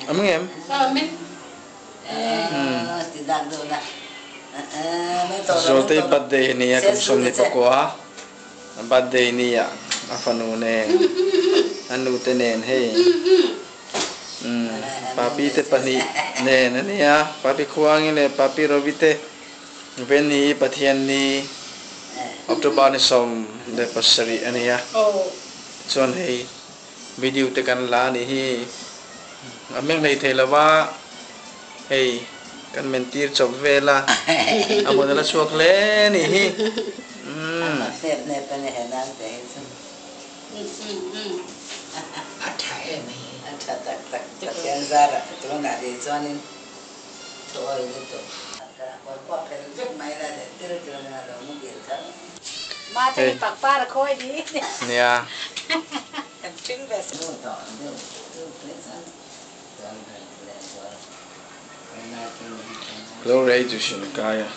Am ngem? Zawltei birthday a nia kum 29 a birthday nia a fanu nen a nute nen hei papi te pahnih nen a nia papi Khuangi leh papi Rovi te Veni Pathianni October ni 17 a nia chuan hei Video te kan la a nih hi. A meng hlei thei lo va, hei kan men tir chawp vel a, a hmun a la chhuak hle a nih hi. Umm. A tha em hi. A tha tak tak. Pathian zarah tunah rih chuanin thu awi lutuk. Kawr pawh a phelh vek mai la leh tir tir a lo muhil kha. Hei. Nia. Lo rei chu hrin kai a.